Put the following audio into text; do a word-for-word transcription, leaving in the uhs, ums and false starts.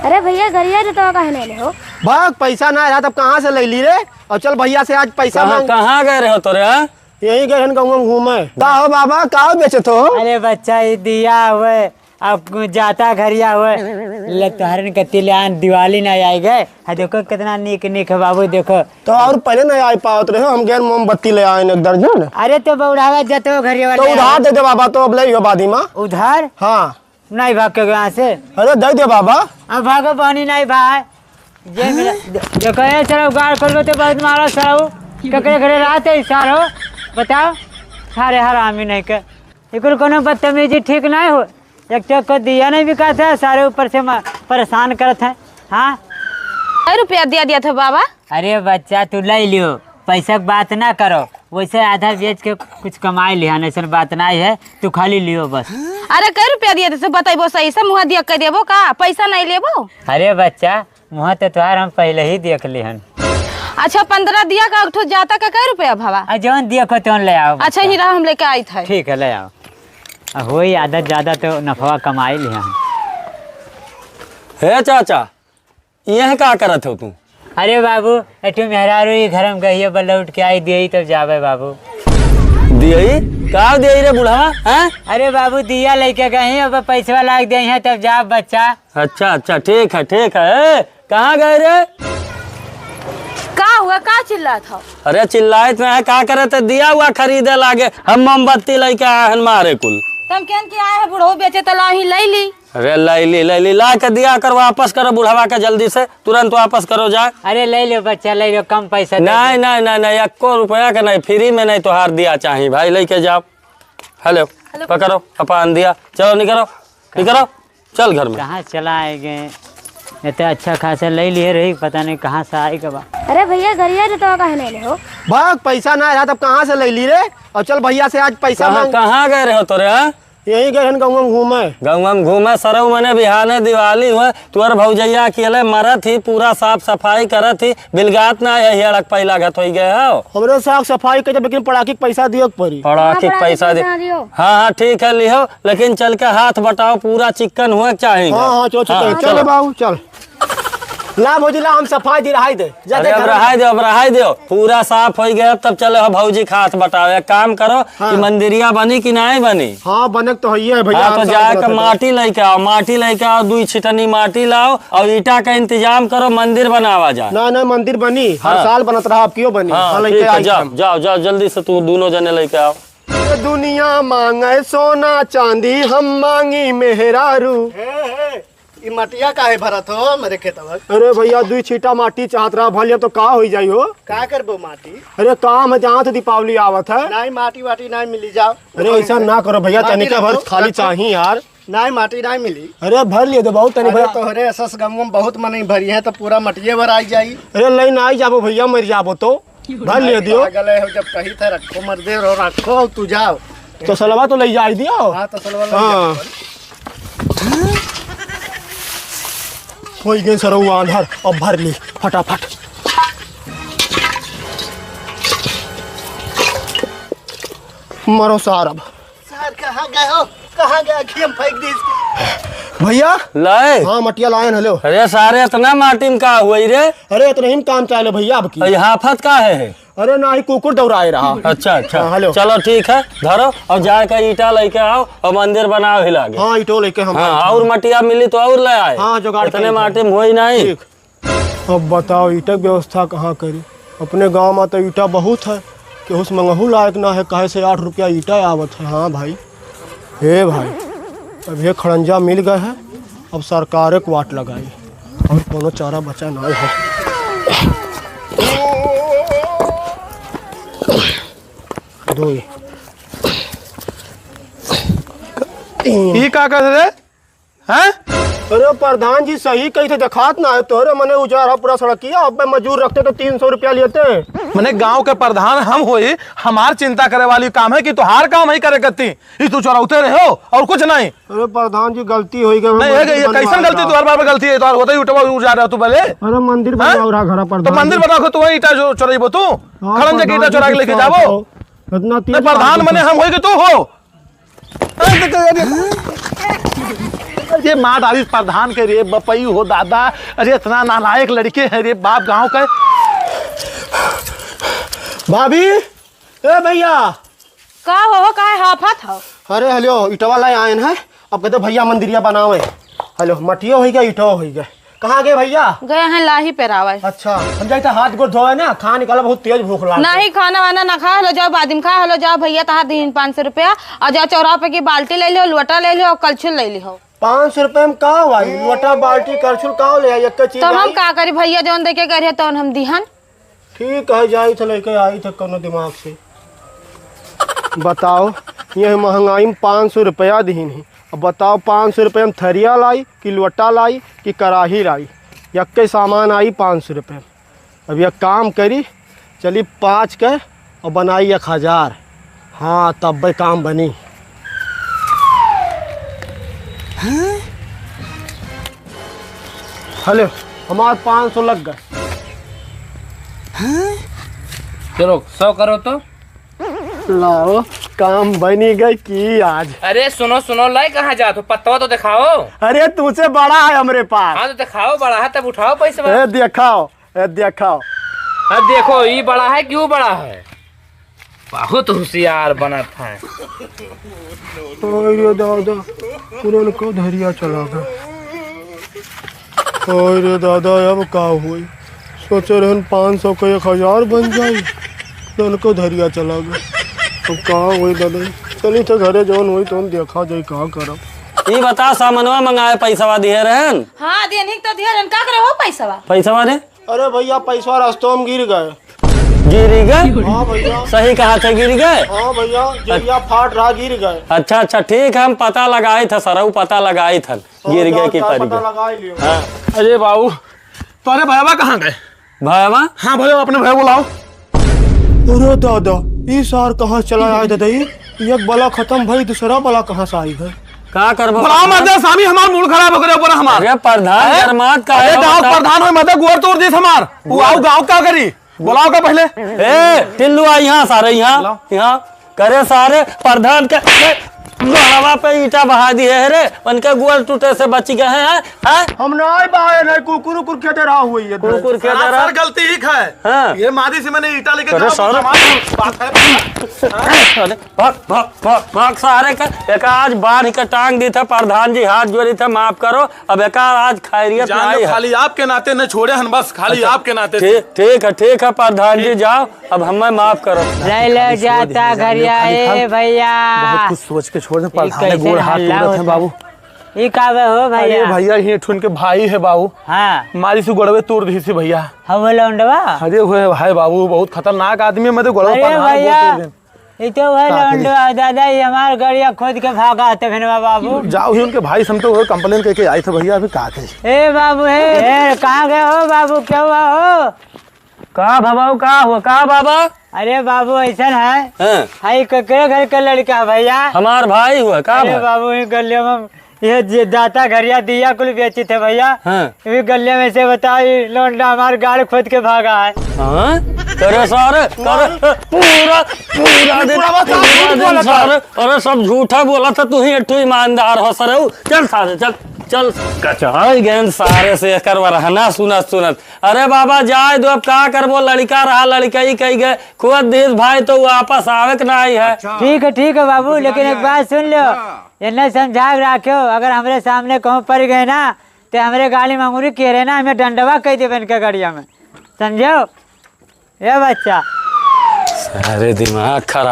अरे भइया, गरिया देतवा काहे नाहीं लेहो? भाग, पैसा नाहीं रहा तब कहाँ से लइ ली रे? अउर चल भइया से आज पैसा कहाँ, माँग। कहाँ गए रहे हो तोरे, हाँ? यहीं गए हन गउँवा में घूमे। का हो बाबा, का बेचत हो? अरे बच्चा, ई दिया हुए, अब जाता घरिया हुए, ले तोहरन के तिल्यान दिवाली नाहीं आइ गए। हाँ, देखो कितना नीक नीक है बाबू, देखो। तो अउर पहिले नाहीं आइ पावत रहे, हम गए मोमबत्ती ले आए एक दर्जन। अरे तो बौढ़ावा जतो घरिया तो वाले उधार दे दे बाबा, तो अब ले लियो बादी मा। उधार? हाँ। नाहीं भाग के गया से। अरे दे दे बाबा। अब भागो बहनी नाहीं भाई। जे मेरा, दे-, देखो ये सारा उगाड़ कर लो तो बहुत मारा सारा। ककरे घरे रहत है सारो? बताओ। सारे हरामी नहीं के। इकुल कोनो बदतमीजी ठीक नाहीं हो। एक तो को दिया नाहीं बिकात है, सारे ऊपर से म-, परेशान करत है। हाँ? कै रुपया दिया दिया था बाबा? अरे बच्चा, तू ले लियो, पैसा के बात ना करो, वैसे आधा बेच के कुछ कमाई लिहन, ऐसन बात नाहीं है, तू खाली लियो बस। अरे कै रुपया दिया थे, बतैबो सही से, मुँह दिया कह देबो का, पैसा नाहीं लेबो? अरे बच्चा, मुँह तो तोहार हम पहिले ही देख लिहन। अच्छा, पन्द्रह दिया का, एक ठो जाता का कै रुपया भवा? आ, जौन दिया को तौन ले आओ अच्छा, बच्चा। ही रहा, हम लेके आई था। ठीक है, ले आओ। आ, होई आधा ज्यादा तो नफवा कमाई लिहन। हे चाचा, यह का करत हो तू? अरे बाबू, एठू मेहरारू ई घर में गई है, लौट के आई दियई तब जाबे बाबू। दियई? का दियई रे बुढ़वा, हैं? अरे बाबू, दिया लेके गई, अब पैसवा लाग दिए हैं तब जाब बच्चा। अच्छा, अच्छा, ठीक है, ठीक है। ए, कहाँ गए रे? का हुआ, का चिल्लात हो? अरे चिल्लाइत ना है, का करे ते दिया हुआ खरीदे लागे, हम मोमबत्ती लेके आए हैं मारे कुल। तम केन के आए हैं बुढ़ऊ बेचे तो लाही ले ली। अरे लैली, लैली, ला के दिया कर, वापस करो बुढ़वा के जल्दी से, तुरंत वापस करो जाए। अरे ले लो बच्चा, ले लो, कम पैसा दे नहीं, दो। नहीं, नहीं, नहीं, एको रुपया के नहीं, फ्री में नहीं, तोहार दिया चाही भाई, लेके जाओ। हेलो, हेलो। पकड़ो अपन दिया, चलो निकलो, निकलो, चल घर में। कहाँ चला आए गए? ये तो अच्छा खासा ले लिए रही, पता नहीं कहाँ से आए गवा। अरे भइया, गरिया देतवा काहे नाहीं लेहो? भाग, पैसा नाहीं रहा तब कहाँ से लइ ली रे? अउर चल भइया से आज पैसा कहाँ, माँग। कहाँ गए रहे हो तोरे, हाँ? यहीं गए हन गउँवा में घूमे। गउँवा में घूमे, सरऊ मने बिहाने दिवाली हुए, तुअर भौजैया अकेले मरत ही, पूरा साफ सफाई करत ही, बिलगात ना है, हेड़क पै लागत होइ गए हो। हमरे साफ सफाई के जब लेकिन पड़ाकी के पैसा दियो के पड़ी। पड़ाकी के हाँ, पड़ाकी पैसा दे। पैसा दियो। हाँ, हाँ, ठीक है, लिहो, लेकिन चल के हाथ बटाओ, पूरा चिक्कन हुए के चाही। हाँ, हाँ, चलो, चलो, हाँ, चलो चलो। बाबू, चल। ला भौजी, ला, हम सफाई दी, रहाई दे। जा अरे दे अब घर में। रहाई दे, अब रहाई दे। पूरा साफ होइ गए, अब तब चले हो भौजी के हाथ बटाओ। एक काम करो हाँ। कि मंदिरिया बनी कि नाहीं बनी? हाँ, बने तो हइये है भइया, हाँ, हर तो साल जाए बनत के है। माटी लेके आओ, माटी लेके आओ, दुई छिटनी माटी लाओ अउर ईटा का इंतजाम करो, मंदिर बनावा जाए। ना, ना, मंदिर बनी, हर हाँ। साल बनत रहा, अब क्यों बनी? हाँ, हाँ, लेके ठीक है, आई जाओ, हम। जाओ, जाओ, जल्दी से तू दुनों जने लेके आओ। दुनिया माँगे सोना चाँदी, हम माँगी मेहरारू। हे, हे, ई मटिया काहे भरत हो हमरे खेतवा? अरे भइया, दुई छीटा माटी चाहत रहा, भर लिया तो का होइ जाई हो? का करबो माटी? अरे काम है, जहाँ से दीपावली आवत है। नाहीं, माटी वाटी नाहीं मिली, जाओ। अरे ऐसा ना करो भइया, माटी तनिका भर रखो, खाली रखो। चाही यार। नाहीं, माटी नाहीं मिली। अरे भर लिए दे बहुत तनी अरे भइया। तोहरे असस गमगम बहुत मनई भरी है तो पूरा मटिये भर आई जाई। अरे लई ना आई जाबो भइया, मर जाबो तो। भर ले दियो। पागल है, जब कही थे रखो मर्दे रो, रखो, तू जाओ। तो सलवा तो ले जाई दियो। हाँ, तो सलवा ले हाँ। जाओ। होइ गए सरऊ आंधर, अब भर ली फटाफट। मरो सार अब। सर, कहाँ गए हो? कहाँ गए? अखियम फेंक दी इसके। भइया। लाए? हाँ, मटिया लायन, हेलो। अरे सारे, इतना माटी में का हुई रे? अरे, इतना ही में काम चाहे लो भइया, अब की। अरे, हाफत का है? अरे, ना ही कुकुर दौड़ाए रहा। अच्छा, अच्छा। हाँ, हेलो। चलो, ठीक है, धरो और जाए के ईटा लेके आओ और मंदिर बनाओ ही लागे। हाँ, ईटो लेके हम हाँ, आए। और मटिया मिली तो और ले आए। हाँ, जुगाड़ इतने करेंगे। माटी में हुई नहीं। ठीक। अब बताओ, ईटा के व्यवस्था कहाँ करी? अपने गाँव में तो ईटा बहुत है, केहू से मंगहू लायक ना है, काहे से आठ रुपया ईटा आवत है। हाँ भाई, हे भाई, अब ये खड़ंजा मिल गए है, अब सरकारे को वाट लगाई, और कोनो चारा बचा ना है। दो ही। ई का कर रे? हैं? अरे प्रधान जी सही कही थे, देखात ना है तोहरे मने उजाड़ है पूरा सड़किया, अब मजूर रखते तो तीन सौ रुपया लेते। मने गांव के प्रधान हम होई, हमार चिंता करे वाली काम है कि तोहार काम है करे करती, ई तू चोरौते रहे हो और कुछ नहीं। अरे प्रधान जी गलती हो गई, नहीं है, मंदिर ये कैसन बनवाए गलती रहा। तोहार बार बार गलती है, तोहार होते ही उठवा उजाड़ रहा तू भले। अरे मंदिर हाँ? बनवाओ रहा घर तो प्रधान मंदिर जी। बना के तू वहीं ईटा जो चोरैबो तू, हाँ, खड़ंजा के ईटा प्रधान जी चोरा के लेके कुछ जाबो। इतना तेज नहीं, प्रधान बात मने है। हम होई कि तू हो। अरे मार डाली प्रधान के रे बपई हो दादा। अरे इतना नालायक लड़के हैं रे बाप गाँव के। भाभी, ए भैया। का हो, काहे हाफत हो? अरे हेलो, इटवा लाए आएन है। अब कहते भैया मंदिरिया बनावे। हेलो, मटियो होई गए, इटो होई गए। कहाँ गए भैया? गए हैं लाही पेरावे। अच्छा, हम जाए थे हाथ गोड़ धोवे ना, खाना निकाला, बहुत तेज भूख लाग। नहीं, खाना वाना ना खा, हेलो जाओ, बाद में खा, हेलो जाओ भैया, तहार दीन पाँच सौ रुपया, और जाओ चौराहा पे की बाल्टी ले लियो, लोटा ले लियो, और कलछुल ले लियो। पाँच सौ रुपया में का हुआ? लोटा, बाल्टी, कलछुल का ले आई? एक चीज तो हम आई? का करी भैया, जौन देके गए रहे तौन हम दिहन। ठीक है, जाई थे लेके आई थे कोनो दिमाग से। बताओ, ये महंगाई में पाँच सौ रुपया दीन ही। अब बताओ, पाँच सौ रुपया में थरिया लाई कि लोटा लाई कि कराही लाई? यक्के सामान आई पाँच सौ रुपया में। अब यह काम करी, चली पाँच के और बनाई एक हजार। हाँ, तब काम बनी। हाँ? हेलो, हमार पाँच सौ लग गए। हाँ? चलो, सौ करो तो। लाओ, काम बनी गई की आज। अरे सुनो, सुनो, लाई कहाँ जात हो? पत्तवा तो दिखाओ। अरे तुझसे बड़ा है हमरे पास। हाँ तो दिखाओ, बड़ा है तब उठाओ पैसा। ए, दिखाओ। ए, देखाओ। अब देखो, ई बड़ा है कि ऊ बड़ा है? बहुत होशियार बनत है। ओए रे दादा, पुरनको धरिया चला गए। ओए रे दादा, अब का होई? सोचे रहन पाँच सौ के एक हजार बन जाई, पुरनको धरिया चला गए। अब का होई दादा? चली तो घरे जौन होई तौन देखा जाई, का करब। ई बता, सामनवा मंगाए पैसवा दिहे रहन? हाँ, देनी तो दिहे रहन। का करे हो पैसवा? पैसवा रे? अरे भैया, पैसवा रस्तों में गिर गए। गिर गए? हाँ भैया। सही कहा थे, गिर गए? हाँ भैया, जरिया फाट रहा, गिर गए। अच्छा, अच्छा, ठीक है, हम पता लगाई थे सरऊ, पता लगाई थे, हाँ, गिर गए जाओ, कि जाओ, पड़ पता गए। लगा ही लियो। हाँ। अरे बाबू, तोरे भैया कहाँ गए? भैया? हाँ भैया, अपने भैया बुलाओ। अरे दादा, ई सार कहाँ चला आए दादा? ई एक बला खत्म भई, दूसरा बला कहाँ से आई है? का करबो बुलाओ प्रधान? मत दे, स्वामी, हमार मूड खराब हो गया ऊपर हमार। अरे प्रधान, अरे, गरमात का अरे है, जाओ, बताओ। प्रधान हो मत दे, गोर तोड़ दीस हमार। वो गोर? आओ गाँव का करी, बुलाओ का पहले। ए, टिल्लू आ यहाँ सारे, यहाँ, बुलाओ। यहाँ। करे सारे प्रधान के, ए, गोड़वा पे ईंटा बहा दिए है रे, उनके गोड़ टूटे से बच गए हैं, हैं? हम नहीं बाहर है, कुकुर उकुर खेदे रहा हुई है। कुकुर खेदे सरासर रहा? गलती ही है। हाँ। ये मादी से मैंने ईंटा लेके अरे जाओ, सारे सामान बात है। अरे भाग, भाग, भाग, भाग सारे का, एका आज बांध के टांग दी था प्रधान जी, हाथ जोड़ी था, माफ करो, अब एका आज खैरियत जान नहीं लो, है। खाली आपके नाते न छोड़े हन, बस खाली अच्छा, आपके नाते से। ठीक, ठीक है, ठीक है प्रधान जी, जाओ, अब हमें माफ करो। ले ले जाता घरिया, ए भैया। बहुत कुछ सोच के छोड़ दे, प्रधान ने गोड़ हाथ तोड़त है बाबू। ई का बे हो भैया? अरे भैया, ये ठुन के भाई है बाबू। हाँ। मारी से गोड़वे तोड़ दी से भैया। हाँ, वो लौंडवा? अरे हुए भाई बाबू, बहुत खतरनाक आदमी है, मैं तो गोड़वा अरे प्रधान ने गोड़ भैया, तोड़ दे। ई तो वह का करी? लौंडवा दादा, ई हमार गड़िया खोद के भागा है तखनवा बाबू। जाओ ही उनके भाई से, हम तो वो complain करके आए थे भैया, अभी का करी? ए बाबू, ए, ए, कहाँ गए हो बाबू, क्या हुआ हो? का बाबू, का हुआ, का बाबा? अरे बाबू, ऐसन है। हाँ। हाई केकरे घर के लड़का है भैया? हमार भाई हुआ, का अरे भाई? बाबू, ई गलिया में ये जे दाता घरिया दिया कुल बेची थे भैया। हाँ। ये गलिया में से बताओ, ये लौंडा हमार गाड़ खोद के भागा है। हाँ? अरे सारे, अरे पूरा, पूरा दिन, पूरा दिन सारे, अरे सब झूठा बोला था, तू ही एक ठो ईमानदार हो सरऊ। चल सारे, चल, चल। कचहर गए सारे से एकर वरहना सुनत सुनत। अरे बाबा, जाए दो, अब का करबो, लड़का रहा, लड़का ही कही गए, खुद दिस भाई तो वापस आवे के ना आई है। अच्छा। ठीक है, ठीक है बाबू, लेकिन एक बात सुन लो, हाँ। इन्हें समझा के रखो, अगर हमरे सामने कहूँ पड़ गए ना, तो हमरे गाली में अंगुरी केरे ना, हमें डंडवा कह देबे इनके गड़िया में, समझो? ए बच्चा। सारे दिमाग खराब